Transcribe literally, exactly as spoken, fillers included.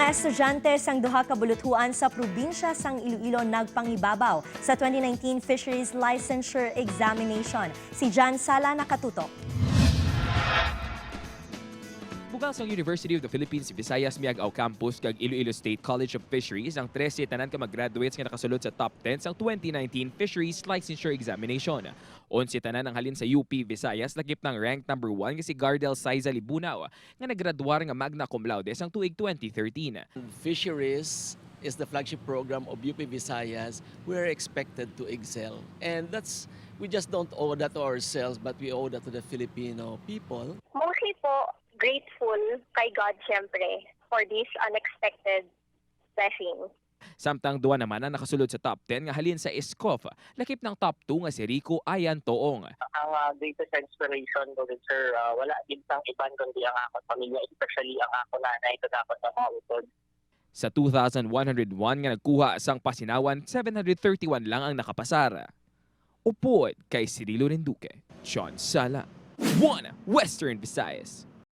Estudyante sang duha ka buluthuan sa probinsya sang Iloilo nagpangibabaw sa twenty nineteen Fisheries Licensure Examination. Si Jan Sala nakatutok. Bugal sang University of the Philippines Visayas Miagao Campus kag Iloilo State College of Fisheries ang trese tanan ka mag-graduates nga nakasulod sa top ten sang twenty nineteen Fisheries Licensure Examination. Onse tanan ang halin sa U P Visayas, lakip na ang ranked number one nga si Gardel Saiza Libunao nga naggraduar nga magna cum laude sang tuig twenty thirteen. Fisheries is the flagship program of U P Visayas. We are expected to excel. And that's, we just don't owe that to ourselves, but we owe that to the Filipino people. Mostly po, grateful kay God, syempre, for this unexpected blessing. Samtang duwa naman ang nakasulod sa top ten nga halin sa SCOF, lakip na ang top two nga si Rico Ayan Toong. Ang uh, greatest inspiration ko din, sir, uh, wala din sang iban kundi ang akong pamilya, especially ang akong nanay, kag akong mga utod. Sa two thousand one hundred one nga nagkuha sang pasinawan, seven hundred thirty-one lang ang nakapasar. Upod kay Cirilo Renduque, John Sala, One Western Visayas.